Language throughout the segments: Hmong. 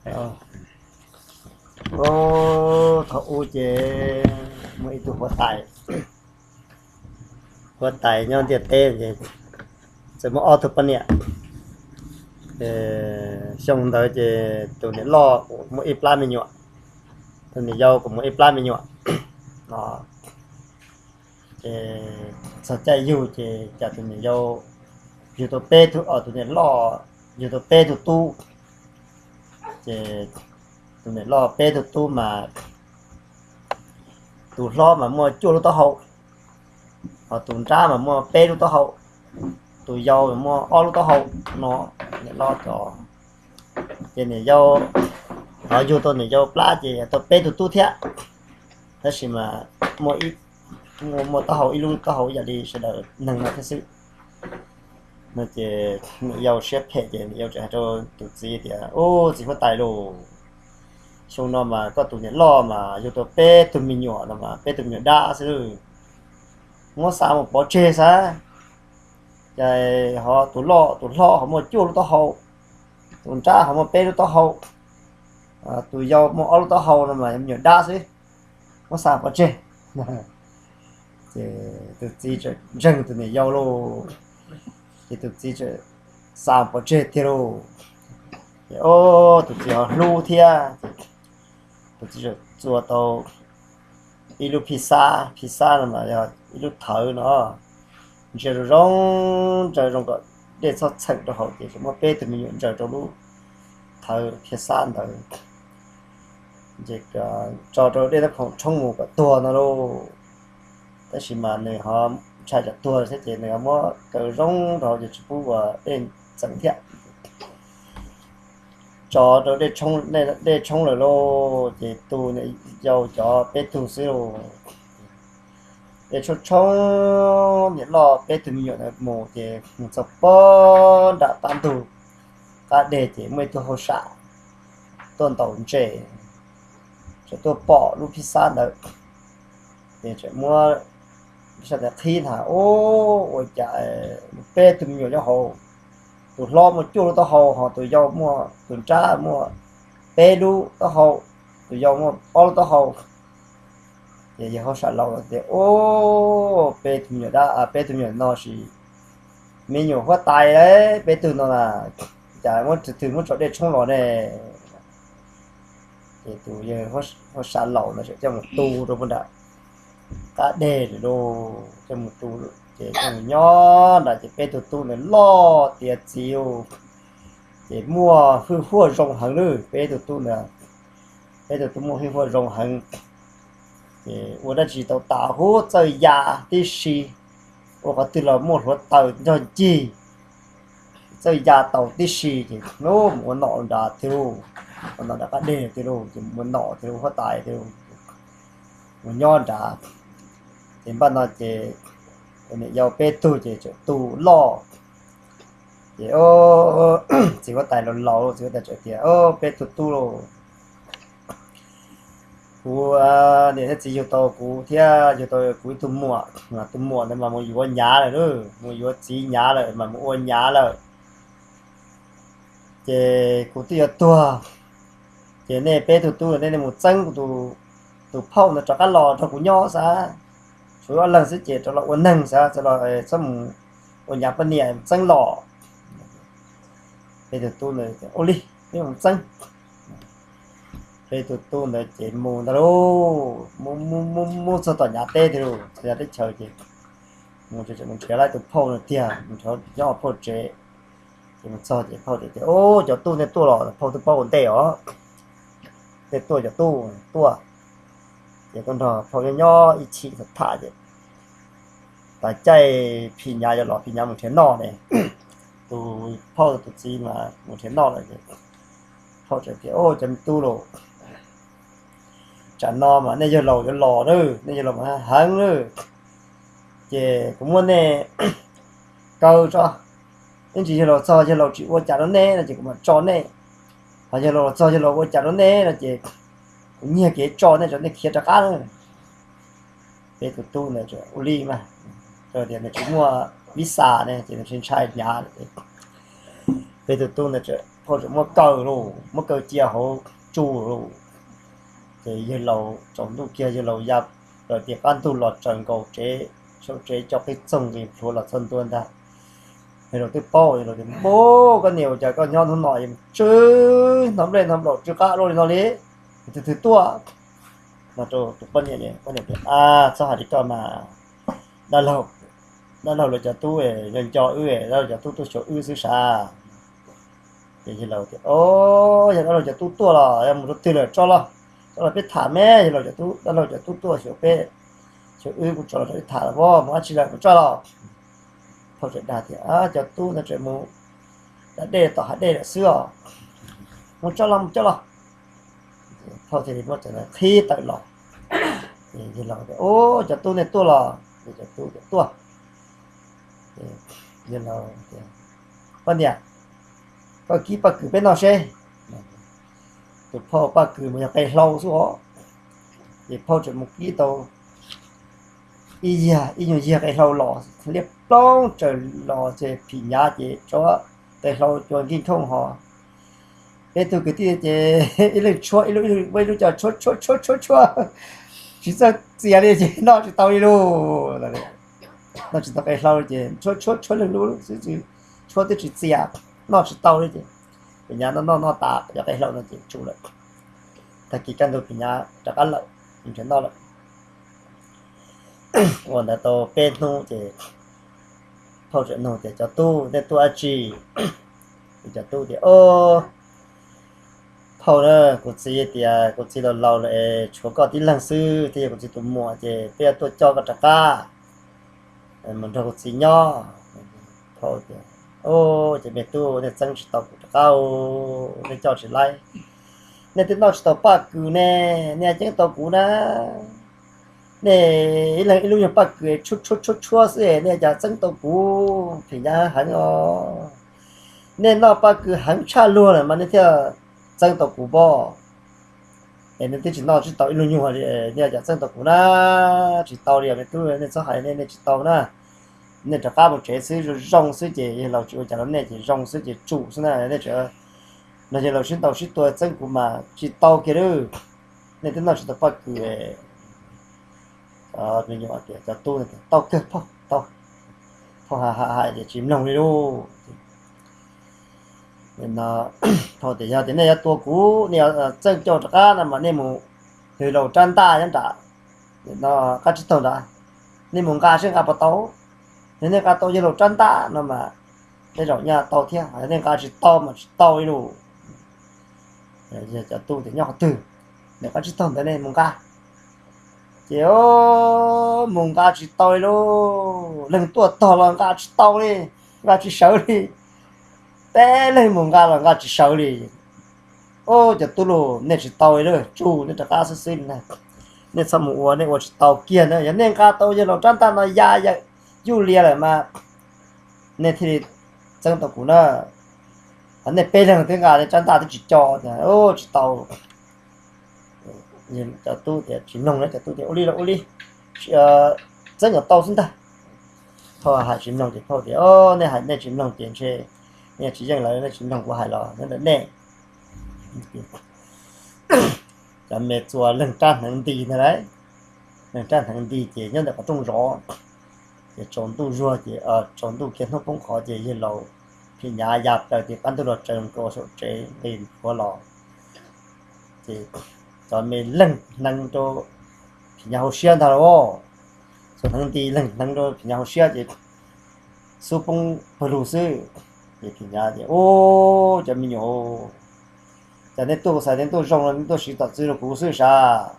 Thaum ub ces muaj ib tug huab tais, huab tais nyob ntiaj teb ces txawm muaj ob tug poj niam. Xyoo ntawd ces tus niam loj kuj muaj ib plab me nyuam, tus niam yau kuj muaj ib plab me nyuam no. Ces txog caij yug ces cas tus niam yau yug tau peb tug, tus niam loj yug tau peb tug tub. Ces tus niam loj peb tug tub mas tus hlob mas muaj cuaj lub taub hau, ho tus nrab mas muaj peb lub taub hau, tus yau mas muaj ob lub taub hau no. Niam loj cov, ces niam yau, ho yug tau niam yau plab ces tau peb tug tub thiab, tab sis mas muaj, muaj taub hau ib lub taub hau ib yam li sawv daws neeg no thiab xwb. No ces niam yau siab phem ces niam yau txawm hais rau tus txiv tias, Ub, txiv huab tais lauj, xyoo no mas koj tus niam loj mas yug tau peb tug me nyuam no mas peb tug me nyuam dab xwb, muab xa mus pov tseg xwb. Ces ho tus loj, tus hlob ho muaj cuaj lub taub hau, tus nrab ho muaj peb lub taub hau, tus yau muaj ob lub taub hau no mas me nyuam dab xwb, muab xa pov tseg. Ces tus txiv txawm ntseeg tus niam yau lauj, ces tus txiv txawm xa pov tseg tiag lauj. Ces tus txiv ho hlub thiab, ces tus txiv txawm txua tau ib lub phij xab, phij xab no mas yog ib lub thawv no, ntsia zoo zoo, ntsaws zoo kom dej txhob txheem rau hauv ces txawm muab peb tug me nyuam ntsaws rau lub thawv phij xab ntawd, ces tso rau dej tab phoom tshoob mus kom tuag no lauj. Tab sis mas nws ho ntshai tsam tuag thiab ces nws ho muab kaw zoo rau hauv ces tsis pub ua dej txeem thiab. Tso rau dej tshoob lawm lauj, ces tu niam yau cov peb tug xwb lauj. Dej tshoob tshoob niam loj peb tug me nyuam ntawd mus ces mus txog pog nram qab ntug qab deg ces muaj ib tug hauj sam tuaj ntaus ntses, txawm tuaj pom lub phij xab ntawd, ces txawm muab phij xab ntawd qhib ntag, Ub, ua cas peb tug me nyuam nyob hauv, tus hlob muaj cuaj lub taub hau, ho tus yau muaj, tus nrab muaj peb lub taub hau, tus yau muaj ob lub taub hau. Ces yawg hauj sam laus tias, Ub, peb tug me nyuam dab, peb tug me nyuam no sis me nyuam huab tais lauj, peb tug no na, cas muab tus twg muab tso dej tshoob los ne? Ces tus yawg hauj sam laus ntawd txawm coj mus tu rau puag nram qab deg lawm lauj, coj mus tu, ces coj mus nyob nrad ces peb tug tub ntawd loj tiav txiv, ces muaj hwj huaj zoo heev lawm peb tug tub ntawd. Peb tug tub muaj hwj huaj zoo heev, ces ua dab tsi tau tas huv txawj ya tib si, ua qhov twg los muaj hluav taws nrog ncig, txawj ya tau tib si ces mus ua nom nrad tiag lauj, ua nom nram qab deg tiag lauj, ces mus ua nom tiag lauj, huab tais tiag lauj, mus nyob nrad. Ces npaj no ces niam yau peb tug ces txawm tu loj. Ces txiv huab tais laus laus, txiv huab tais txawm tias, Peb tug tub lauj, kuv niam thiab txiv yug tau kuv thiab yug tau kuv ib tug muam, tus muam ntawd mas mus yuav nyav lawm lauj, mus yuav txiv nyav lawm mas mus ua nyav lawm. Ces kuv twb yuav tuag, ces nej peb tug tub nej mus txeeb kuv tus phauj ntawd rov qab los nrog kuv nyob xwb. Tshuav ob leeg xwb ces rov los ua neeg xwb, txhob mus ua nyav poj niam, txeeb los. Peb tug tub ntawd, Ua li, peb mus txeeb. Peb tug tub ntawd ces mus ntag lauj, mus mus mus txog tom nyav teb tiag lauj, txog nyav teb chaws ces mus, mus nrhiav lawv tus phauj no tiag, mus nrhiav nyob phauj tsev. Ces mus txog ces phauj tsev tias, Ub, cov tub nej tuaj los? Phauj twb paub ua ntej os. Nej tuaj, cov tub tuaj. Ces tuaj nrog phauj nyob nyob ib chim tham tham ces tas caij phim nyav yuav los, phim nyav mus nrhiav noj ne. Tus phauj tus txiv mas mus nrhiav noj lawm ces phauj tsev tias, Ub, cov me tub lauj, tsam no mas nej yawg laus yuav los lawm, nej yawg laus mas heev lawm. Ces kuv muab nej kaw tso, ib ntsis yawg laus txog yawg laus tsis ua cas rau nej no ces kuv mam tso nej. Ho yawg laus los txog yawg laus ua cas rau nej no ces kuv nyiag kev tso nej, tso nej khiav rov qab na. Peb tus tub ntawd ua li mas, rau tias nws tsis muaj vis xas ne ces nws tsis ntshai hnyav. Peb tus tub ntawd phauj tseem muab kaw lauj, muab kaw cia hauv tsu lauj. Ces yawg laus tsaus ntuj kiag yawg laus ya plaws tim qab ntug los tsaws nkaus tsev, saum tsev cov qig txoog nqis plhuav los txog ntua ntag. Yawg laus twb paub, yawg laus tias, Npauj, koj niam, ua cas koj nyob hnub no es tsw hnov nplej hnov nplaum tsw qab luaj li no li? Twg twg tuaj? No rau tus poj niam, poj niam tias, Ab, txhob hais li koj mas, dab laug, dab laug lawv cov tub nco nco wb, dab laug cov tub tuaj xyuas wb xwb sav. Ces yawg laus tias, O, yog dab laug cov tub tuaj los yog mus rau twg lawm, tso los, tso los peb tham me. Yawg laus cov tub, dab laug cov tub tuaj xyuas peb, xyuas wb, kuv tso los rau wb tham los, mus dab tsi lawm, kuv tso los. Phauj tseem dag tias, Cov tub ntawd tseem mus da dej tom hav dej lawm xwb os. Mus tso los, mus coj los. Phauj thiaj li muab cov ntawd qhib tawm los. Ces yawg laus tias, Ub, cov tub nej tuaj los? Ces cov tub tias, Tuaj. Ces yawg laus tias, Poj niam, koj kib paj kws peb noj seb. Tus phauj paj kws mas yog qe hlau xwb os. Ces phauj tseem mus kib tau ib yag, ib nyuag yag qe hlau los liab ploog tsaws los ces phim nyav ces tshuab qe hlau cua nkij nkhooj ho. Peb tug kwv tij ces ib leeg tshuab ib lub, ib lub, ib lub coj tshuab tshuab tshuab tshuab tshuab, tsis txawj txias li ces noj tsis tau li lauj. Noj tsis tau qe hlau ces tshuab tshuab tshuab leej lub xwb, tshuab twb tsis txias, noj tsis tau li ces phim nyav noj noj noj tas cov qe hlau no ces tsum lawm. Tag kis kaj ntug phim nyav rov qab lawm, nrhiav noj lawm. Ua ntawd tau peb hnub ces phauj tseem nug tias, Cov tub, nej tuaj dab tsi? Cov tub tias, O, phauj na, kuv txiv tias kuv txiv laus laus lawm es tshuav koj tib leeg xwb thiaj yog kuv txiv tus muam ces peb yuav tuaj coj koj rov qab mus nrog kuv txiv nyob. Phauj tias, O, ces me tub, nej txeeb tsis tau kuv rov qab, nej coj tsis laib. Nej twb noj tsis tau paj kws ne, nej txeeb tau kuv na. Nej ib leeg ib lub nyuag paj kws tshuab tshuab tshuab xwb, nej cas txeeb tau kuv? Phim nyav heev os. Nej noj paj kws heev tshaj luag lawm mas nej thiaj txeeb tau kuv pob. Es nej twb tsis noj tsis tau ib lub nyuag li, nej cas txeeb tau kuv na? Tsis tau li os me tub, nej txhob hais, nej tsis tau na. Nej rov qab mus tsev xwb, zoo zoo xwb ces yawg laus tsis ua cas rau nej ces zoo xwb ces tsum xwb na. Nej tseem nrog yawg laus sib ntaus sib tua txeeb kuv mas tsis tau kiag lauj. Nej twb noj tsis tau paj kws. Cov tub tias, Tau kawg phauj, tau. Phauj hais hais hais ces tsis mloog li lauj. Phauj tias, Yog tias nej yuav tua kuv, nej yuav txeeb kuv rov qab no mas nej mus hws laus rab ntaj nyob nram qab tsib taug nrad, nej mus nqa seb nqa puas tau. Yog nej nqa tau yawg laus rab ntaj no mas tej zaum nyaj tau thiab, yog nej nqa tsis tau mas tsis tau li lauj. Cov tub tias, Nyob qhov twg? Nram qab tsib taug ntawd, nej mus nqa. Ces mus nqa tsis tau li lauj, leej tuaj tog los nqa tsis tau li, nqa tsis sawv li. Peb leeg mus nqa los nqa tsis sawv li. Ub, cov tub lauj, nej tsis tau li lauj, tsum, nej rov qab xwb xwb li na. Nej txhob mus ua, nej ua tsis tau kiag na. Yog nej nqa tau yawg laus rab ntaj no ya yawm yuj lias lawm mas nej thiaj li txeeb tau kuv na. Ho nej peb leeg twb nqa rab ntaj twb tsis co, ub, tsis tau. Cov tub tias tsis mloog na, cov tub tias, Ua li los ua li, txeeb kom tau xwb ntag. Phauj hais tsis mloog ces phauj tias, O, nej hais nej tsis mloog ces ntshe nej tsis yeej lawv, nej tsis mloog kuv hais los nyob ntawm nej. Cov me txua leeg rab hneev nti ntag lauj. Leeg rab hneev nti ces nyob ntawm qhov rooj zov. Ces tsaus ntuj zuag ces, tsaus ntuj kiag hnub poob qho ces yawg laus phim nyav ya plaws tim qab ntug los tsaws nkaus saum tsev nqis plhuav los. Ces cov me leeg hneev rau phim nyav hauv siab ntag lauj. Txua hneev nti leeg hneev rau phim nyav hauv siab ces xub poob pawg lug xwb. Ces phim nyav tias, Ub, cov me nyuam, cas nej tuaj kuv xav tias nej tuaj zoo los nej tuaj siv tom txwv rau kuv xwb sav.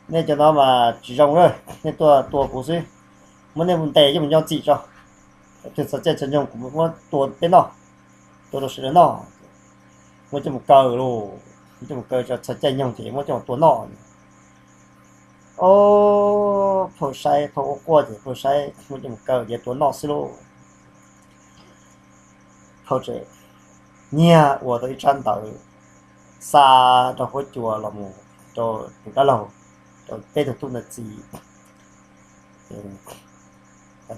Nej cov no mas tsis zoo lawm, nej tuaj tua kuv xwb. Muab nej mus ntes coj mus nco ntxim tso. Twg txog caij txog nyoog kuv muab tua peb noj, tua rau sawv daws noj. Muab coj mus kaw lauj, muab coj mus kaw tso, txog caij nyoog ces muab coj mus tua noj. Ob, phauj saib, phauj ua quaj ces phauj saib muab coj mus kaw ces tua noj xwb lauj. Phauj tseem nyiag ua tau ib tsab ntawv xa rau huab cua los mus rau tus dab laug, rau peb tug tub ntawd txiv.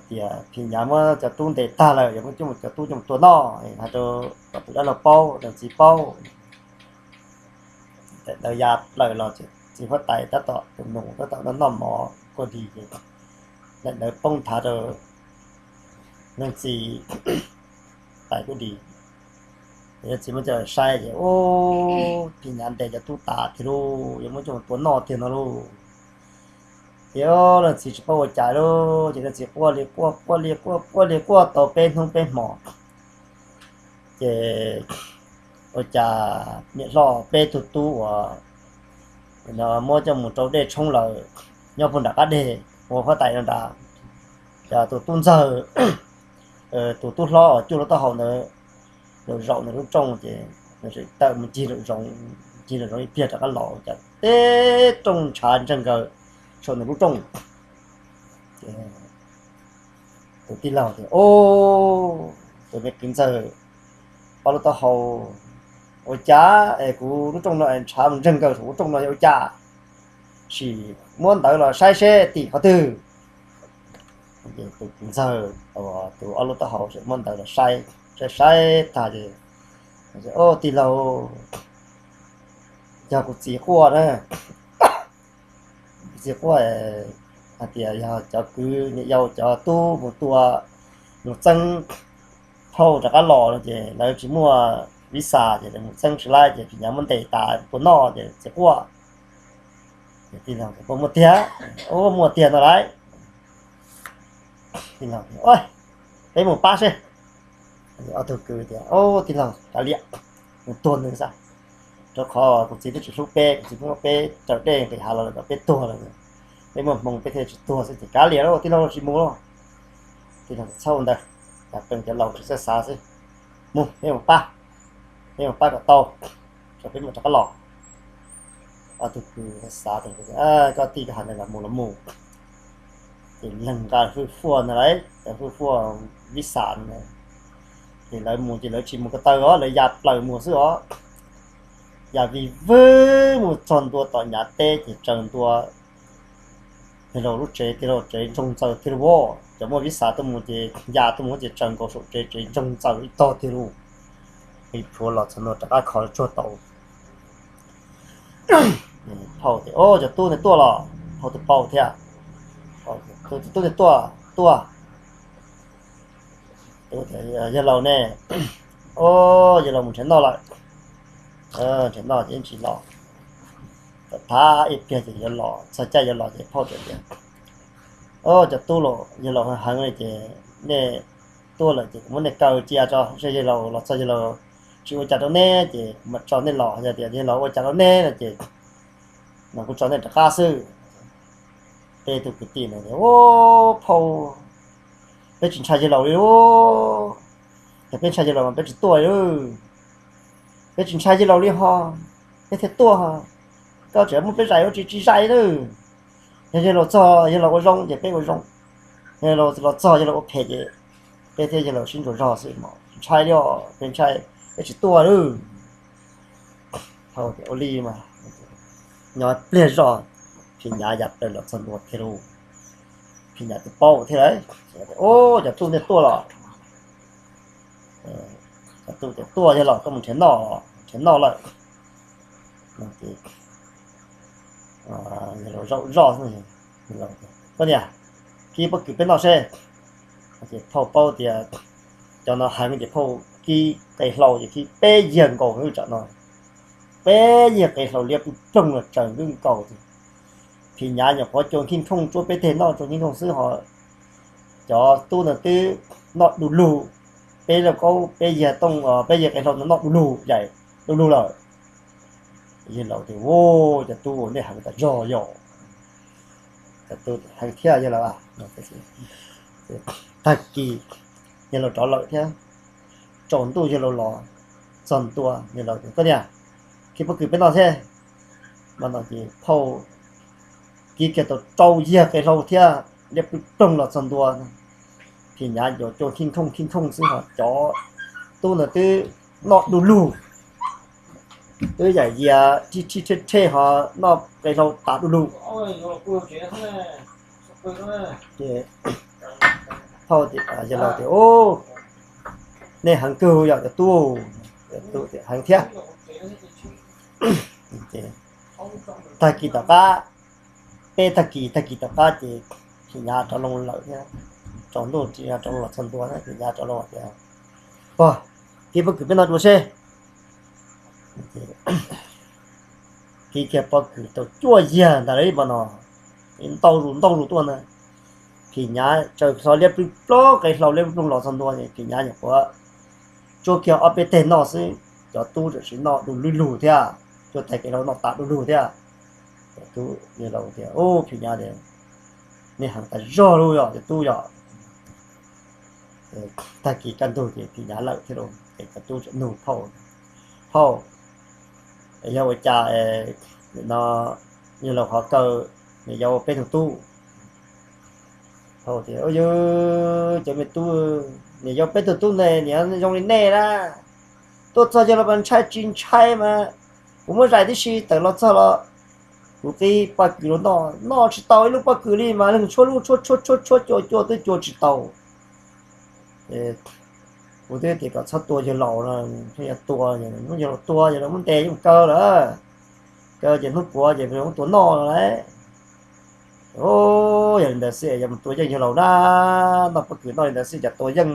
tias Phim Nyav muab cov tub ntes tag lawm, yuav muab coj mus, cov tub coj mus tua noj, hais rau kom tus dab laug paub, rau txiv paub. Daim ntawd ya plaws los ces txiv huab tais tab tom, tus nus tab tom noj noj mov kuj dig ces daim ntawd poob nthav rau leej txiv tais kuj dig. Ces leej txiv muab coj saib ces, ub, Phim Nyav ntes cov tub tas tiag lauj, yuav muab coj mus tua noj tiag no lauj. Ces leej txiv tsis paub ua cas lauj, ces leej txiv quaj li quaj, quaj li quaj, quaj li quaj tau peb hnub peb hmo. Ces ua cas niam hlob peb tug tub uas muab coj mus rau dej tshoob lawm nyob puag nram qab deg, ua huab tais no nrad, ces tus tub ntxawg, tus tub hlob uas cuaj lub taub hau ntawd, zaum zaum nws lub rooj ces nws tawm mus ncig lawm zoov, ncig lawm zoov ib pliag rov qab los cas teb rooj ntshav ntsawg nkaws saum nws lub rooj. Ces tus tij laug tias, ub, tus me kwv ntxawg, ob lub taub hau, ua cas es kuv lub rooj no es ntshav mus ntsawg nkaws saum lub rooj no yog ua cas? Sim muab ntawv los saib seb tim qhov twg. Tus kwv ntxawg uas tus ob lub taub hau sim muab ntawv los saib, saib saib tag ces, ub, tij laug, yog kuv txiv quaj na, kuv txiv quaj hais tias yog cov kwv niam yau cov tub mus tua, mus txeeb phauj rov qab los no ces lawv tsis muaj vis xas ces lawv mus txeeb tsis laib ces Phim Nyav muab ntes tas tua noj ces txiv quaj. Tij laug, puas muaj tiag? Ub, muaj tiag no lauj. Tij laug, peb mus pab seb. Ob tug kwv tias, ub, tij laug, kav liam, mus tuag nws xwb, rau qhov kuv txiv twb tsis hlub peb, kuv txiv pheej muab peb raws dej nqis hav los lawm kom peb tuag lawm, peb muaj hmoo peb thiaj tsis tuag xwb ces kav liam lauj, tij laug, tsis mus lauj. Tij laug, txhob ua ntawd, cas peb cov laus tsis txawj xav xwb. Mus, peb mus pab, peb mus pab kom tau, tso peb mus rov qab los. Ob tug kwv xav tias, koj tij koj hais ntawd los mus los mus. Ces leeg nqa hwj fuaj ntag lauj, hwj fuaj vis xas ntag. Ces lawv mus ces lawv tsis mus ko taw os, lawv ya plaws mus xwb os. Ya vij vwg mus txog ntua tom Nyav teb ces tsaws ntua yawg laus lub tsev, tij laug tsev ntsoog ntxaws tiag lauj. Cov muaj vis xas tuaj mus ces ya tuaj mus ces tsaws nkaus saum tsev, tsev ntsoog ntxaws ib tog tiag lauj. Qi plhuav los txog ntua rov qab kho tsuag tau. Phauj tias, o, cov tub ntawd tuaj los? Phauj twb paub thiab. Cov tub ntawd tuaj, tuaj. Yawg laus ne? O, yawg laus mus nrhiav noj lawm. Nrhiav noj ces ib ntsis los, thab ib pliag ces yuav los, txog caij yuav los ces phauj txawm tias, o, cov tub los yawg laus heev heev li ces nej tuaj lawm ces kuv muab nej kaw cia tso, seb yawg laus los txog yawg laus tsis ua cas rau neb ces kuv mam tso nej los, yog tias yawg laus ua cas rau neb no ces mas kuv tso nej rov qab xwb. Peb tug kwv tij no tias, o, phauj, peb tsis ntshai yawg laus li lauj. Yog peb ntshai yawg laus mas peb tsis tuaj li. Peb tsis ntshai yawg laus li ho, peb thiaj tuaj ho. Koj tseem muab peb zais ua tsis tsis zais li. Yog yawg laus txog yawg laus ua zoo ces peb ua zoo, yawg laus los txog yawg laus ua phem ces peb thiab yawg laus sib ntsuas zog xwb mas tsis ntshai li os, peb ntshai peb tsis tuaj li. Phauj tias, ua li mas. Nyob pliag zog Phim Nyav ya plaws los txog ntua thiab lauj. Phim Nyav twb paub thiab lauj. O, cov tub ntawd tuaj los? Cov tub tias, tuaj yawg laus, koj mus nrhiav noj, nrhiav noj lawm. Yawg laus zaum zoj, koj niam, kib pob kws peb noj seb. Ces phauj paub tias cov no heev ces phauj kib qe hlau ces kib peb yiag nkaus hwv tsam no. Peb yiag qe hlau liab ploog los tsaws nkaus nkaus. Phim Nyav nyuam qhuav cua khib nkooj tsuab peb teg noj, cua khib nkooj xwb ho cov tub ntawd twb noj du lug. Peb lauj kaub, peb yiag tooj, peb yiag qe hlau no noj du lug, yaim du lug lawm. Yawg laus tias, o, cov tub nej heev tas zog yom. Cov tub heev thiab yawg laus. Tag kis yawg laus rov lawm thiab, tsaus ntuj yawg laus los txog ntua, yawg laus tias, koj niam, kib pob kws peb noj thiab. Mas no ces phauj kib kiag tau rau yiag qe hlau thiab liab ploog los txog ntua. Phim Nyav yuav cua khib nkooj khib nkooj xwb ho cov tub ntawd twb noj du lug, twb yaim yias rhij rhij rhej rhej ho noj qe hlau tas du lug. Ces Phauj, yawg laus tias, Ub, nej heev kawg yom cov tub. Heev thiab. Tag kis tom qab, peb tag kis, tag kis tom qab ces Phim Nyav rov loo lawm thiab. Tsaus ntuj rov loo los txog ntua, Phim Nyav rov loo tias, Pog, kib pob kws peb noj dua seb. Kib kiag pob kws tau cuaj yag ntawd li no, ntau zus ntau zus tuaj na. Phim Nyav tsaws hlo liab ploog ploog, qe hlau liab ploog los txog ntua ces Phim Nyav nyuam qhuav tsuab kiag ob peb teg noj xwb, cov tub tseem siv noj du lug lug thiab, cuaj teg qe hlau noj tas du lug thiab. Cov tub, yawg laus tias, Ub, Phim Nyav tias, nej heev tas zog lauj yom cov tub yom. Tag kis kaj ntug ces Phim Nyav lawm thiab lauj, ces cov tub tseem nug phauj, Phauj, yog ua cas no yawg laus qhov kaw nws yuav ua peb tug tub? Phauj tias, Ub, yog cov me tub, nws yuav peb tug tub ne, nws zoo li nej na. Tuaj txog yawg laus mas ntshai tsis ntshai mas, kuv muab zais tib si tawm los txog los kuv qi pob kws los noj, noj tsis tau ib lub pob kws li mas leeg tshuab lub tshuab tshuab tshuab tshuab cua cua twb cua tsis tau. Kuv twb tias kom txhob tua yawg laus no, yog tua, muab yawg laus tua, yawg laus muab ntes yeej kaw lawm, kaw ces hnub puav ces muab tua noj no lauj. Yog li ntawd xwb yog mus tua yeej yawg laus na, noj pob kws noj li ntawd xwb cas tua yeej.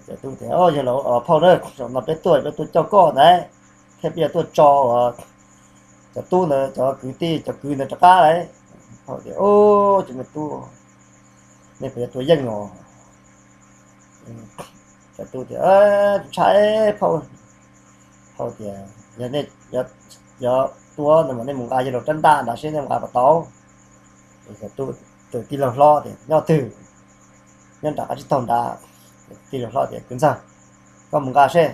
Ces tub tias, Yawg laus, phauj na, zaum no peb tuaj peb tuaj coj koj ntag, thiab peb yuav tuaj tso cov tub ntawd, cov kwv tij cov kwv ntawd rov qab lauj. Phauj tias, Ub, cov me tub, nej puas yuav tua yeej os? Cov tub tias, Ntshai phauj. Phauj tias, Yog nej yuav tua no mas nej mus nqa yawg laus rab ntaj nrad seb nej nqa puas tau. Cov tub, tus tij laug hlob tias, Nyob twg? Nyob nram qab tsib taug nrad. Tij laug hlob tias, Kwv ntxawg, koj mus nqa seb.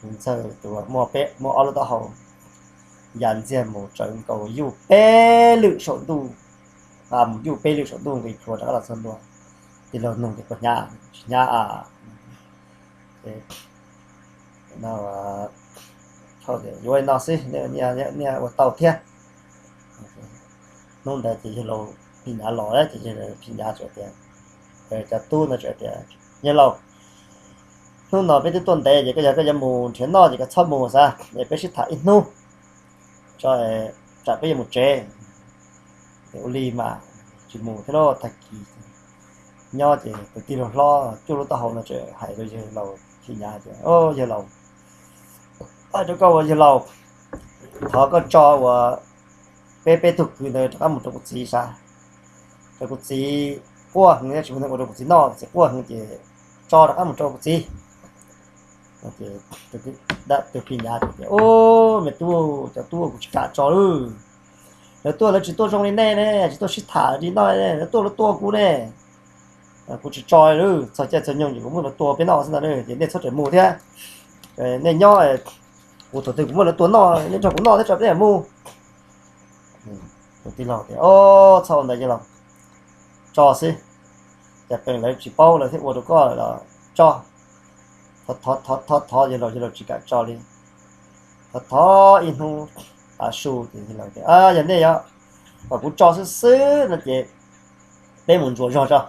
Kwv ntxawg tus muaj peb, muaj ob lub taub hau, ya ntxiag mus tsawv nkaus yuj peb lwm saum ntuj, nqa mus yuj peb lwm saum ntuj nqis plhuav rov qab los txog ntua. Tij laug nug tias, Koj hnyav tsis hnyav a? Yuav li no xwb, nej ua tau thiab. Hnub ntawd ces yawg laus Phim Nyav los lawm ces Phim Nyav txawm tias, cov tub ntawd txawm tias, Yawg laus, hnub no peb twb tuaj ntev ces koj yog koj yuav mus nrhiav noj ces koj txhob mus xav, es peb sib tham ib hnub tso, tsam peb yuav mus tsev. Ua li mas tsis mus thiab lauj. Tag kis nyob ces tus tij laug hlob cuaj lub taub hau no txawm hais rau yawg laus Phim Nyav tias, Yawg laus, hais rau koj uas yawg laus, thov koj tso uas peb peb tug kwv ntawd rov qab mus rau kuv txiv sav, rau kuv txiv quaj heev, tsis muaj neeg ua rau kuv txiv noj, kuv txiv quaj heev ces tso rov qab mus rau kuv txiv. Tus Phim Nyav tias, Ub, me tub, cov tub kuv tsis kam tso lawm. Lawv tuaj lawv tsis tuaj zoo li nej ne, tsis tuaj sib tham li no ne, lawv tuaj lawv tua kuv ne. Kuv tsis tso li, txog caij txog nyoog ces kuv muab lawv tua peb noj xwb ntag, ces nej txhob rawm mus thiab. Nej nyob, kuv thaum twg kuv muab lawv tua noj nej nrog kuv noj thiab tso peb mus. Tus tij laug tias, Ob, txhob ua ntawd yawg laus, tso xwb. Cas peem lawv tsis paub lawv thiaj ua rau koj los tso. Thov thov thov thov yawg laus, yawg laus tsis kam tso li. Thov thov ib hnub tav su ces yawg laus tias, Yog nej yuav kom kuv tso xwb xwb no ces peb mus ntsuas zog tso.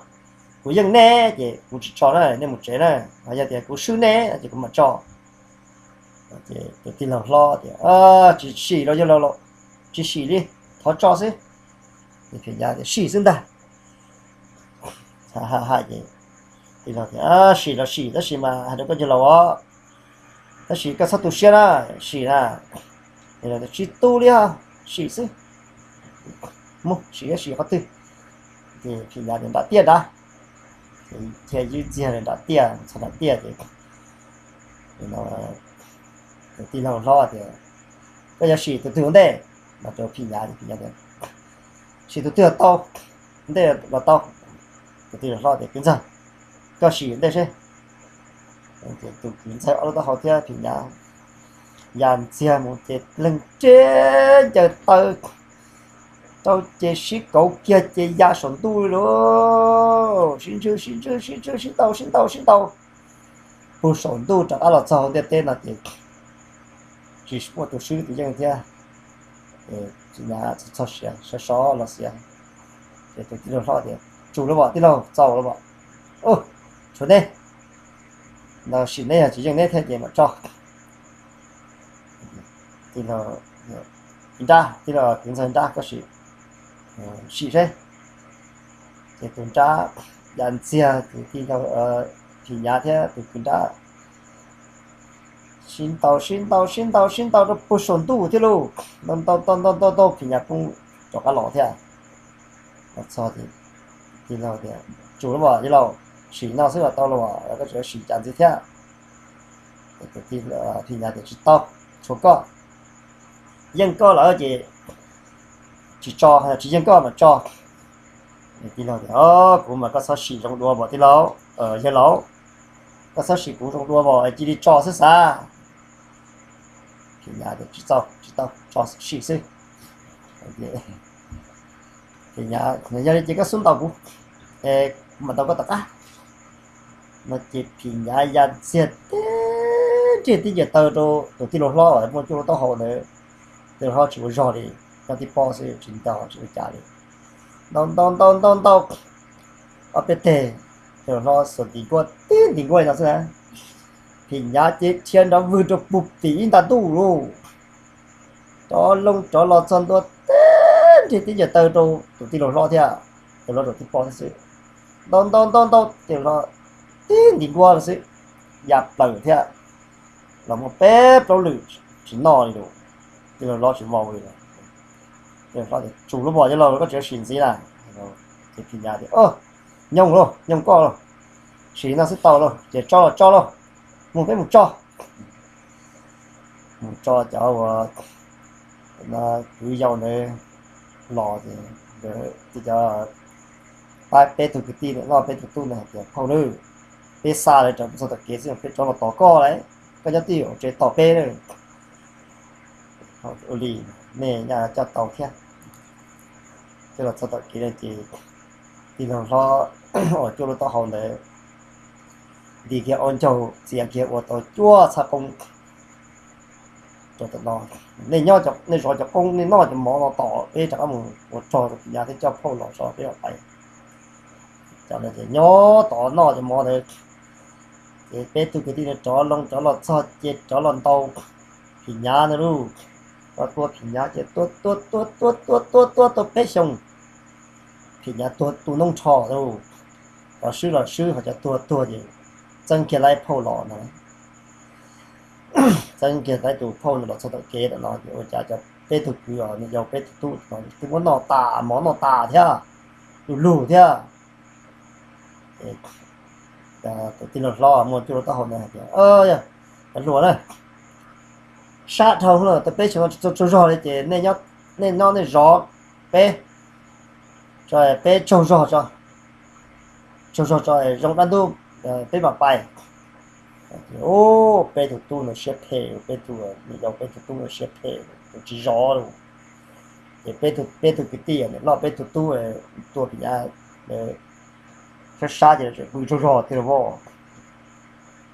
Kuv yeej nej ces kuv tsis tso na, nej mus tsev na. Ho yog tias kuv swb nej ces kuv mam tso. Ces tus tij laug hlob tias, Tsis sim los yawg laus, tsis sim li, thov tso xwb. Ces Phim Nyav tias, Sim xwb ntag. Hais hais ces tij laug tias, Sim los sim, tab sis mas hais rau koj yawg laus os, tab sis koj txhob tu siab na, sim na. Yawg laus tias, Tsis tu li os, sim xwb. Mus sim, sim qhov twg? Ces Phim Nyav tias, Nram tiaj nrad. Ces thiaj ywj ntxiag rau nram tiaj, txog nram tiaj ces tus tij laug hlob tias, Koj yuav sim tus twg ua ntej? Los rau Phim Nyav, Phim Nyav tias, Sim tus twg los tau, ntej los tau. Tus tij laug hlob tias, Kwv ntxawg, koj sim ua ntej seb. Ces tus kwv ntxawg ob lub taub hau thiab Phim Nyav ya ntxiag mus ces leeg reb ncaws taw rau ces sib kauv kiag ces ya saum ntuj li lauj. Sib ntswj sib ntswj sib ntswj sib ntaus sib ntaus sib ntaus puag saum ntuj rov qab los txog hauv ntiaj teb no ces tsis muaj tus swb tus yeej thiab. Tsis nyav txog siav, sov sov los siav. Tus tij laug hlob tias, Tsum lawm os tij laug, txaus lawm os. Tshuav neb, sim neb yog tsis yeej neb thiab ces mam tso. Tij laug, kwv nrab, tij laug kwv ntxawg nrab, koj sim, sim seb. Ces tus nrab ya ntxiag tus tij laug, phim nyav thiab tus kwv nrab sib ntaus sib ntaus sib ntaus sib ntaus rau puag saum ntuj thiab lauj. Ntaus ntaus ntaus ntaus ntaus ntaus phim nyav poob rov qab los thiab. Los txog ces tij laug tias, Tsum lawm os tij laug, sim no xwb los tau los, koj tseem sim cas ntxiv thiab? Phim nyav tias, Tsis tau, tshuav koj. Yeej koj lawm ces tsis tso, tsis yeej koj mam tso. Tij laug tias, Kuv mas koj txhob sim zoo dua mas tij laug, yawg laus, koj txhob sim kuv zoo dua mas cia li tso xwb xav. Phim nyav tias, Tsis tau, tsis tau, tso sim xwb. Yog li ces koj xub ntaus kuv, kuv mam ntaus koj tom qab. No ces phim nyav ya ntxiag tib nrig tib ncaws taw rau tus tij laug hlob uas muaj cuaj lub taub hau ntawd. Tij laug hlob tsis ua zog li, nyob tib pob xwb tsis ntaus tsis ua cas li. Ntaus ntaus ntaus ntaus ntaus ob peb teg, tij laug hlob xuas nti nkuaj tib nti nkuaj li no xwb na, phim nyav ces dhia nrov vwg rau puag tim ib nta ntuj lauj. Rov loo rov los txog ntua tib nrig tib ncaws taw rau tus tij laug hlob thiab, tus hlob rau tib pob thiab xwb. Ntaus ntaus ntaus ntaus tij laug hlob tib nti nkuaj xwb, ya plaws thiab. Los muaj peb plaub lwm tsis noj li lawm, tij laug hlob tsis vau li lawm. Tij laug hlob tias, Tsum lawm os tij laug, koj tseem sim ntxiv na? Ces phim nyav tias, Nyooj lauj, nyooj koj lauj, sim no xwb tau lauj, ces tso los tso lauj, mus peb mus tso. Mus tso cov uas kwv yau ntawd los ces nkawd cov, pab peb tug kwv tij noj peb tug tub ntawd hais tias, Phauj nawb, peb xa lawv rov mus txog tom kev xwb peb rov los tos koj lauj, koj nyob twj ywm tsev tos peb nawb. Ua li, nej nyob coj tau thiab. Coj los txog tom kev no ces tij laug hlob uas cuaj lub taub hau ntawd nti kiag ob ncaug txiav kiag ua tau cuaj txhab qoob rau tom no. Nej nyob, nej zov cov qoob, nej noj cov mov no tom peb rov qab mus ua rog rau phim nyav thiab coj phauj los tso peb mam pais. Cov no ces nyob tod noj cov mov ntawd, ces peb tug kwv tij no rov loo rov los txog ces rov los ntaus phim nyav ntawd lauj. Rov tua phim nyav ces tua tua tua tua tua tua tua tau peb xyoos, phim nyav tuag tu noob nrho lauj. Cov swb los swb, ho cov tuag tuag ces txeeb kiag lawv phauj los no. Txeeb kiag lawv tus phauj no los txog tom kev tom no ces ua cas cov peb tug kwv os, nws yau peb tug tub no twb muab noj tas mov noj tas thiab, lug lug thiab. Tus tij laug hlob muaj cuaj lub taub hau ntawd hais tias, Yog, cov hluas na, sab dhau lawm, tau peb xyoo no tsis tsaug zog li ces nej nyob nej zov peb, peb tsaug zog tso, tsaug zog tso zoo dab ntub peb mam pais. Ces peb tug tub no siab phem, peb tug, nws yau peb tug tub no siab phem, tsis zov li. Ces peb tug kwv tij loj peb tug tub tua phim nyav sab sab ces lawv tseem pw tsaug zog thiab lauj.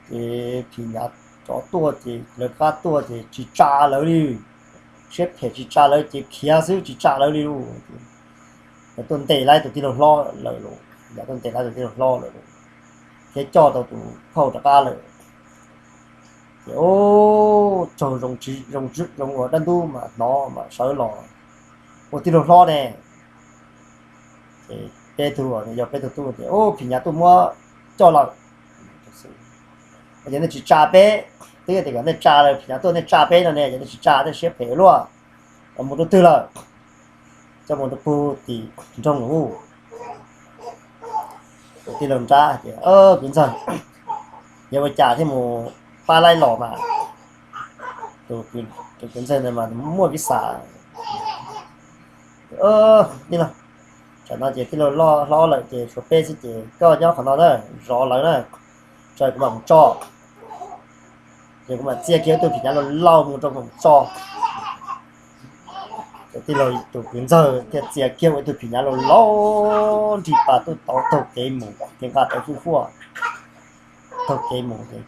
Ces phim nyav rov tuaj ces lawv qab tuaj ces tsis tsa lawv li, siab phem tsis tsa lawv ces khiav xwb tsis tsa lawv li lauj. Lawv tuaj ntes lawv tus tij laug hlob lawm lauj, lawv tuaj ntes lawv tus tij laug hlob lawm lauj, thiab coj tau tus phauj rov qab lawm. Ces tsaug zoo, zoo ua dab ntub mas hnov mas sawv los ua tij laug hlob ne. Ces peb tug, yog peb tug tub tias, Phim nyav tuaj muab coj lawm. Yog nej tsis tsa peb, twb tias kom nej tsa lawm, phim nyav tuaj nej tsa peb no ne, yog nej tsis tsa tej siab phem luaj, mus rau twg lawm? Coj mus rau puag tim nroog lawm. Tus tij laug nrab tias, Kwv ntxawg, yog ua cas thiaj mus pab laib los mas? Tus kwv ntxawg ntawd mas muaj vis xas. Tij laug, tsam no ces tij laug loj hlob lawm ces tshuav peb xwb ces koj nyob qhov no na, zov lawv na, tso kuv mam mus tso. Ces kuv mam txia kiag tus phim nyav laus laus mus rau kuv tso. Ces tij laug tus kwv ntxawg thiaj txia kiag ua ib tug phim nyav laus laus nrig pas tuaj tod taug kev mus, ces nqa tau fuj fuaj taug kev mus ces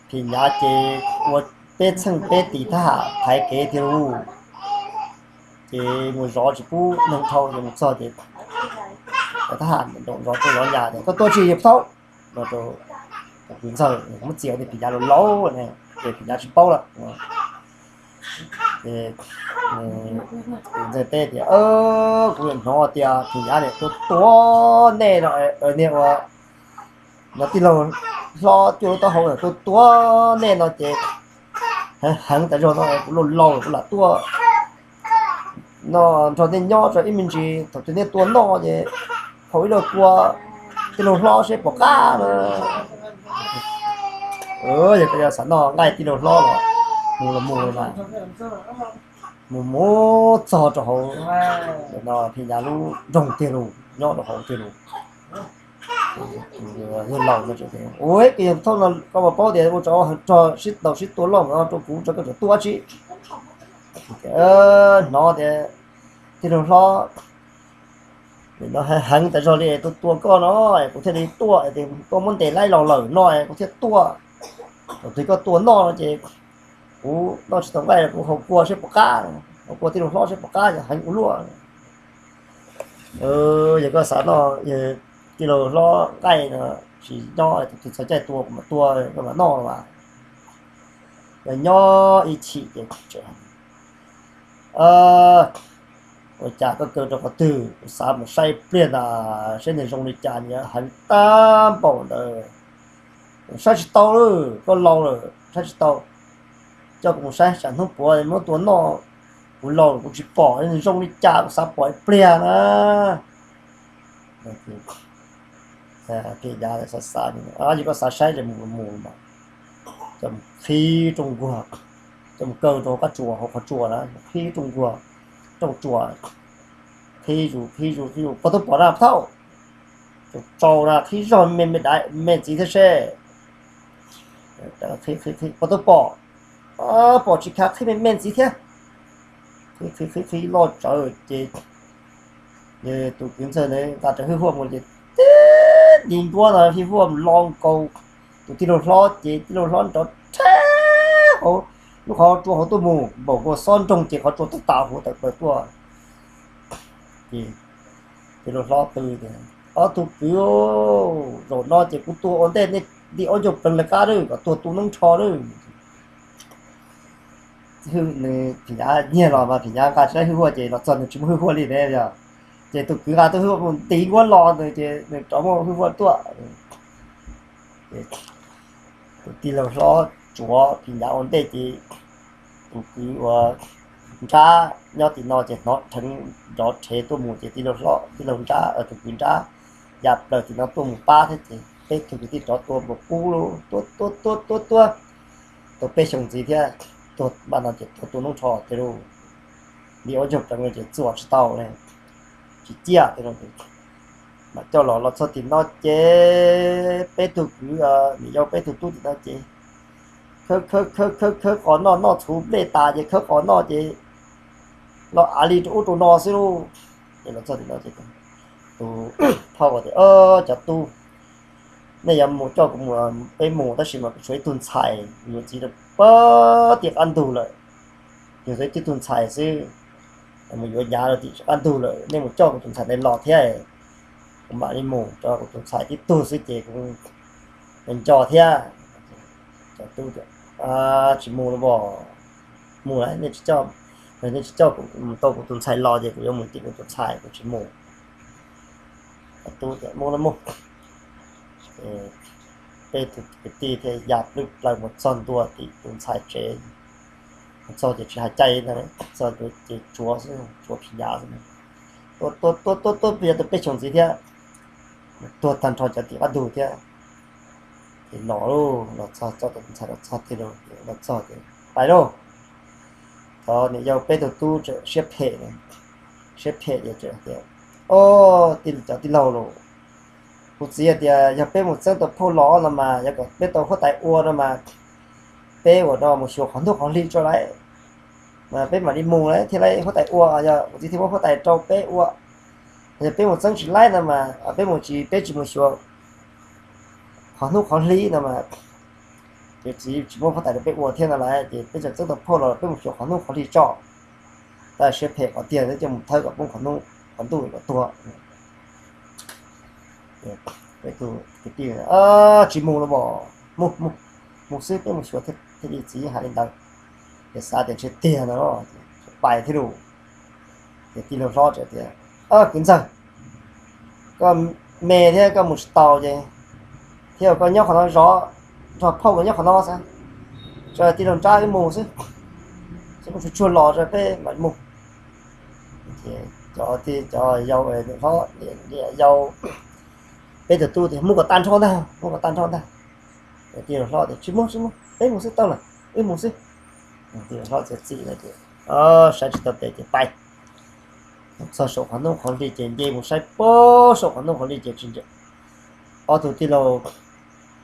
phim nyav ces ua peb txheej peb tis thab ham thaiv kev tiag lauj. Ces mus zov tsis pub neeg dhau, ces mus txog ces thab ham nroos zov tuaj zov nyas tias, Koj tuaj tsis yog phaub no rau tus kwv ntxawg, muab txiav tias phim nyav laus laus ne, ces phim nyav tsis paub lawm. Ces ntxawg teb tias, Kuv hnov tias phim nyav niam tuaj tua nej no, niag uas no tij laug hlob cuaj lub taub hau tuaj tua nej no ces heev heev tas zog no, kuv laus laus kuv lam tuaj no nrog nej nyob tso ib me ntsis, thaum twg nej tua noj ces haus ib lo kua tij laug hlob seb puas qab na. Yog koj yog xav noj nqaij tij laug hlob los mus los mus mas, mus mus txog rau hauv no phim nyav lub nroog tiag lus, nyob rau hauv tiag lus. Yawg laus no, Ua koj yawg thauj no koj puas paub tias ua tsov rog sib ntaus sib tua loj no rau kuv, rau koj tseem tuaj dab tsi? Hnov tias tij laug hlob no heev tas zog li es tuaj tua koj no, kuv thiaj li tuaj, es tuaj muab ntes laib los lawm no es kuv thiaj tuaj. Thaum twg koj tua noj no ces kuv noj tsis tau nqaij, kuv haus kua seb puas qab, haus kua tij laug hlob seb puas qab, yog heev ua luaj. Yog koj xav noj tij laug hlob nqaij no, tsis nyob, thaum twg txog caij tua kuv mam tua koj mam noj los mas. Yog nyob ib chim ces ua cas koj kaw rau qhov twg, kuv xav mus saib pliag ntag, saib nws zoo li cas, nws heev tag npaum ntawd. Saib tsis tau lawm, koj laus lawm saib tsis tau. Coj kuv mus saib tsam hnub puav muab tua noj, kuv laus kuv tsis pom nws zoo li cas, kuv xav pom ib pliag na. Phim nyav xav xav, Yog koj xav saib ces mus mus mas. Coj mus qhib rooj nkuag, coj mus kaw rau hauv qab tsuas, hauv qhov tsua na, qhib rooj nkuag, rooj tsua, qhib zus qhib zus qhib zus, Puas tau pom na thauj? Tsau na, qhib zog me me daiv me ntxiv thiab seb. Puas tau pom? Pom tsis khav, qhib me me ntxiv thiab. Qhib qhib qhib qhib loj tsawv ces tus kwv ntxawg ntawd nqa rawv hwj huaj mus ces tib nti nruab no hwj huaj lo nkaus tus tij laug hlob ces tij laug hlob nrov rheb hauv lub qhov tsua hauv tuaj mus, npaum nkaus xob nroog ces qhov tsua tawg tas huv tawm plaws tuaj. Ces tij laug hlob qw tias, Ob tug kwv, zaum no ces kuv tua ua ntej nej li ob ncauj pleev lawv qab lawm, kom tuag tu noob nrho lawm. Nws phim nyav nyiag los mas phim nyav nqa tsis laib hwj huaj ces los txog nws tsis muaj hwj huaj li ne yog. Ces tus kwv nqa tus hwj huaj mus nti nkuab los nws ces nws rov muaj hwj huaj tuaj. Tus tij laug hlob tsuav phim nyav ua ntej ces tus kwv uas nrab nyob tim no ces hnov dheev nrov rhev tuaj mus ces tij laug hlob, tij laug nrab, tus kwv nrab ya plaws tim no tuaj mus pab thiab ces peb tug kwv tij rov tua npaum qub, tua tua tua tua tua, tau peb xyoos ntxiv thiab, tuag npaum no ces tuag tu noob nrho tiag lauj. Li ob ncauj pleev ces txuas tsis tau li, tsis ciaj tiag lauj. Mam coj los, los txog tim no ces peb tug kwv, niam yau peb tug tub tim no ces khawb khawb khawb khawb khawb qos noj, noj txhuv nplej tas ces khawb qos noj ces los av li rau ub rau no xwb lauj. Ces los txog tim no ces tus phauj tias, Cov tub, nej yuav mus coj kuv mus, peb mus tab sis mas kuv tshuav ib tug ntxhais yuav txiv rau pem tim qab ntug lawm. Yog tib tug ntxhais xwb, mus yuav nyav rau tim qab ntug lawm, nej mus coj kuv tus ntxhais ntawd los thiab, kuv mam li mus rau kuv tus ntxhais tib tug xwb ces kuv nco thiab. Cov tub tias, Tsis mus los as, mus lawm nej tsis coj, nej tsis coj kuv mus tau kuv tus ntxhais los ces kuv yuav mus tim kuv tus ntxhais, kuv tsis mus. Cov tub tias, Mus los mus. Peb tug kwv tij thiaj ya plwb plaws mus txog ntua tim tus ntxhais tsev. Mus txog ces tsis hais cai ntag, txog ces tsuav xwb, tsuav phim nyav xwb. Tuaj tuaj tuaj tuaj tuaj peb xyoos ntxiv thiab, tuag tag nrho cov tim qab ntug thiab. Ces los lauj, los txog, coj tus ntxhais los txog tiag lauj, los txog ces pais lauj. Thov niam yau peb tug tub siab phem, siab phem ces tias, Au, cov tij laug lauj, kuv txiv hais tias yog peb mus txeeb tau phauj los no mas, yog kom peb tau huab tais ua no mas, peb ua no mus xyuas qhov hnub qhov hli tso lauj, mas peb mam li mus lauj thiaj li huab tais ua, yog kuv txiv thiaj muab huab tais rau peb ua. Yog peb mus txeeb tsis laib no mas, peb mus tsis, peb tsis mus xyuas qhov hnub qhov hli no mas, ces txiv tsis muab huab tais rau peb ua thiab no lauj, ces peb tseem txeeb tau phauj los peb mus xyuas qhov hnub qhov hli tso. Tab siab phem qhov tiag, twb coj mus thawb kom poob qhov hnub qhov ntuj kom tuag. Peb tug kwv tij, Tsis mus los as, mus, mus, mus xwb, peb mus xyuas thiaj li txiv hais li ntawd. Ces xav tias ntshe tiag no, pais thiab lauj. Ces tij laug hlob txawm tias, Kwv ntxawg, koj me thiab koj mus tsis tau ces, thiab koj nyob qhov no zov, nrog phauj koj nyob qhov no xwb, tso tij laug nrab wb mus xwb, tsuag tsuag los tso peb mam mus. Ces cov, cov yau, hlob, yau, peb tug tub tias, Mus kom tag nrho ntag, mus kom tag nrho ntag. Tij laug hlob tias, Tsis mus, tsis mus, peb mus xwb tau lawm, wb mus xwb. Tij laug hlob txiav txim lawm ces saib tsis tau tes ces pais txog saum qhov hnub qhov hli ces nce mus saib puag saum qhov hnub qhov hli ces tsis, ob tug tij laug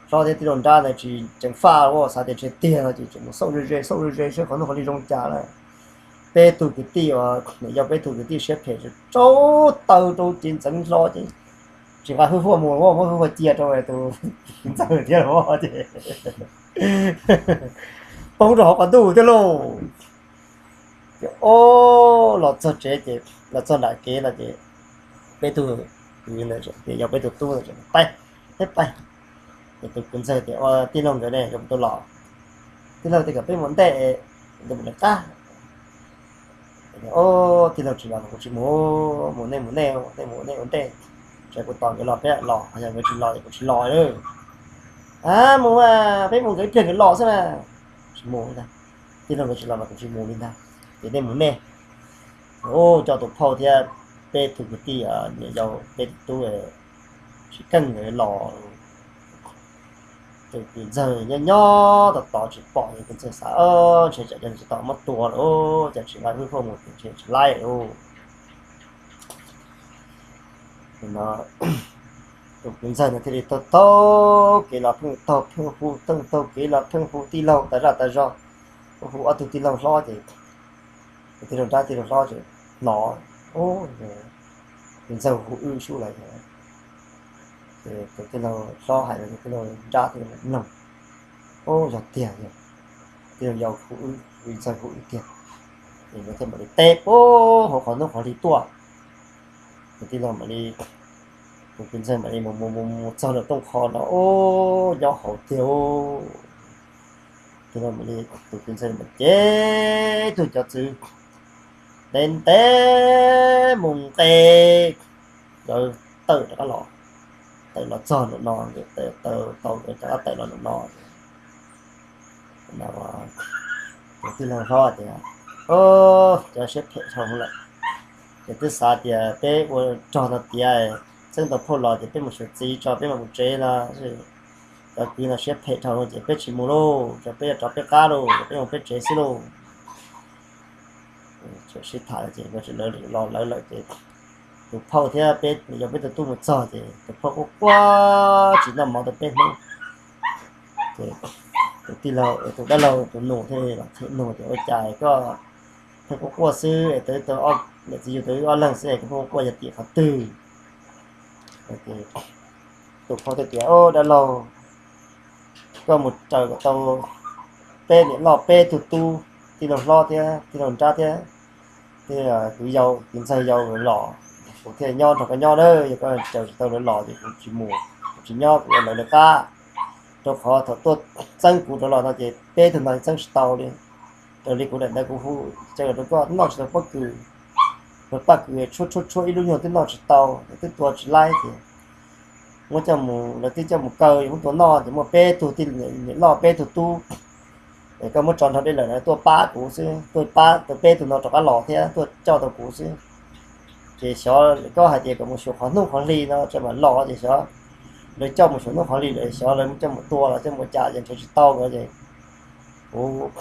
hlob thiab tij laug nrab ntawd tsis ceev faj, xav tias ntshe tiag no ces tseem mus xauj ze ze, xauj ze ze saib qhov hnub qhov hli zoo cas lawm. Peb tug kwv tij uas yau, peb tug kwv tij siab phem tsaug taw rau ces ntxeev hlo ces tsis nqa hwj huaj mus, muab hwj huaj cia rau tus ntxawg thiab los ces poob rau hauv qhov ntuj thiab lauj. Ces o, los txog tsev ces, los txog nram kev no ces peb tug, yau peb tug tub, Pais, peb pais. Ces tus kwv ntxawg tias, Ua tij laug nkawd ne, yuav mus twg los? Tij laug tias kom peb mus ntej, mus lawv qab. Tij laug tsis los mas kuv tsis mus, mus nej mus nej, nej mus nej ua ntej, tsam kuv tos nkawd los peb los, yog nkawd tsis los ces kuv tsis los lawm. A, mus, peb mus nkawd ib pliag nkawd los xwb na. Tsis mus ntag, tij laug nkawd tsis los mas kuv tsis mus li ntag, ces nej mus nej. Coj tus phauj thiab peb tug kwv tij, yau peb tug tub, tsis keej nkawd los. Tus kwv ntxawg nyob nyob tos tos tsis pom, kwv ntxawg xav, Ntshe tsam cov tsis tau muab tua lawm, cas tsis nqa hwj huaj mus ces ntshe tsis laib lauj. Tus kwv ntxawg no thiaj li taug taug kev los pheej taug pheej hu, taug taug kev los pheej hu tij laug tas zaj tas zog, hu ob tug tij laug hlob ces tus tij laug nrab tij laug hlob ces hnov, kwv ntxawg hu wb sub lawm. Ces tus tij laug hlob hais los tus tij laug nrab thiaj li mloog, Yog tiag, yog tij laug yau hu wb, kwv ntxawg hu wb tiag. Ces nkawd thiaj mam li teb puag hauv qhov hnub qhov hli tuaj. Tus tij laug mam li, tus kwv ntxawg mam li mus mus mus mus txog nram rooj qho no, ub, nyob hauv tiag. Tus tij laug mam li, tus kwv ntxawg mam cev tug cov txwv ntev ntev mus nqes, lawv tawm rov qab los, tawm los txog nram no, tawm tau rov qab tawm los nram no. Tus tij laug hlob tias, Ub, cov siab phem dhau lawm. Ces twb xav tias peb ua rog no tiav, txeeb tau phauj los ces peb mus xyuas txiv tso peb mam mus tsev no. Cov kwv no siab phem dhau ces peb tsis mus lauj, ces peb yuav rov peb qab lauj, peb mus peb tsev xwb lauj. Sib tham ces los lawv lawm ces tus phauj thiab peb, yog peb tus tub mus txog ces tus phauj quaj quaj tsis noj mov tau peb hnub. Ces tus tij laug, tus dab laug tus nus thiaj li los nug tias, Ua cas koj pheej quaj quaj xwb es tau, niam txiv yug tau wb ob leeg xwb es koj pheej quaj quaj yog tim qhov twg? Tus phauj thiaj tias, Dab laug, koj mus raws kom tau peb niam loj peb tug tub, tij laug hlob thiab tij laug nrab thiab, thiab kwv yau kwv ntxawg yau los, kuv thiaj nyob nrog koj nyob na. Yog koj raws tsis tau lawv los ces kuv tsis mus, kuv tsis nyob, kuv ua lawv lawv qab. Rau qhov thaum tuaj txeeb kuv rov los no ces peb tug no txeeb tsis tau li. Raws li kuv daim ntawv kuv hu, raws li koj noj tsis tau pob kws, paj kws tshuab tshuab tshuab ib lub nyuag twb noj tsis tau, twb tua tsis laib ces muab coj mus, lawv twb coj mus kaw, muab tua noj ces muaj peb tug tij, niam loj peb tug tub, es koj muab tso nrog dej lawm lawv tuaj pab kuv xwb, tuaj pab tau peb tug no rov qab los thiab tuaj coj tau kuv xwb. Ces xyov koj hais tias kom mus xyuas qhov hnub qhov hli no tso mam los ces xyov lawv coj mus xyuas hnub qhov hli lawm xyov lawv coj mus tua los coj mus cas ces nrhiav tsis tau no ces kuv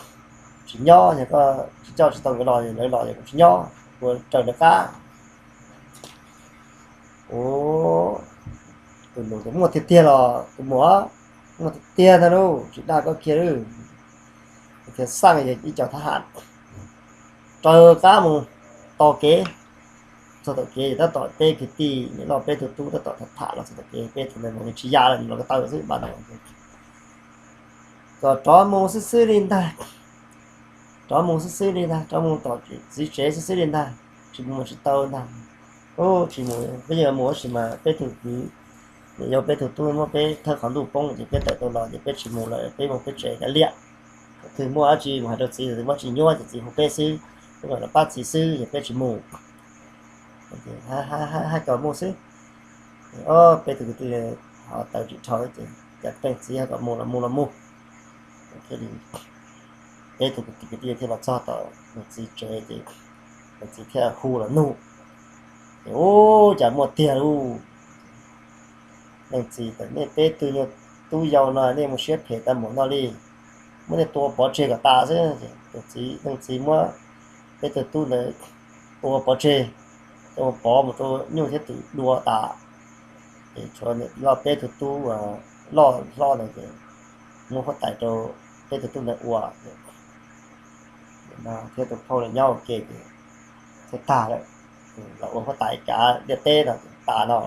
tsis nyob, yog koj tsis coj tsis tau nkawd los, lawv los ces kuv tsis nyob, kuv raws lawv qab. Tus nus tias, Muaj tiag tiag los kuv mus, muaj tiag tiag ntag lauj, tsis dag koj kiag lauj. Tias xaj ib co thab ham raws qab mus, tos kev, txog tom kev tab tom peb kwv tij niam loj peb tug tub tab tom tham tham los txog tom kev, peb tug ntawd mus tsis ya lawm, los ko taw xwb npaj no, kom rov mus xwb xwb li ntag. Rov mus xwb xwb li ntag, rov mus tom txiv tsev xwb xwb li ntag, tsis mus tsis tau ntag. Ub, tsis mus, peb yeej mus tab sis mas peb tug kwv, yog peb tug tub muab peb thawb qhov ntuj poob ces peb tawm tau los ces peb tsis mus lawm, peb mus peb tsev kav liam. Twg muaj dab tsi mus hais rau txiv, muaj dab tsi nyuaj ces txiv hu peb xwb, peb mam los pab txiv xwb, yog peb tsis mus. Hais kom mus xwb. Ob peb tug kwv tij ho tawv tsis dhau ces cas pheej txiv hais kom mus los mus los mus. Peb tug kwv tij thiaj los txog tom nws txiv tsev ces nws txiv thiaj hu los nug. Ces ub, cas muaj tiag lauj. Leej txiv tias, nej peb tug nyuag tub yau no nej mus siab phem tau npaum no li, muab nej tua pov tseg kom tas xwb. Tus txiv, leej txiv muab peb tug tub ntawd tua pov tseg, tua pov mus rau nyuj thiab twm dua tas. Ces tshuav loj peb tug tub loj hlob ntawd ces muab huab tais rau peb tug tub ntawd ua, thiab tus phauj los nyob ua ke ces thiaj tag lawm. Los ua huab tais kav liaj teb no tas no.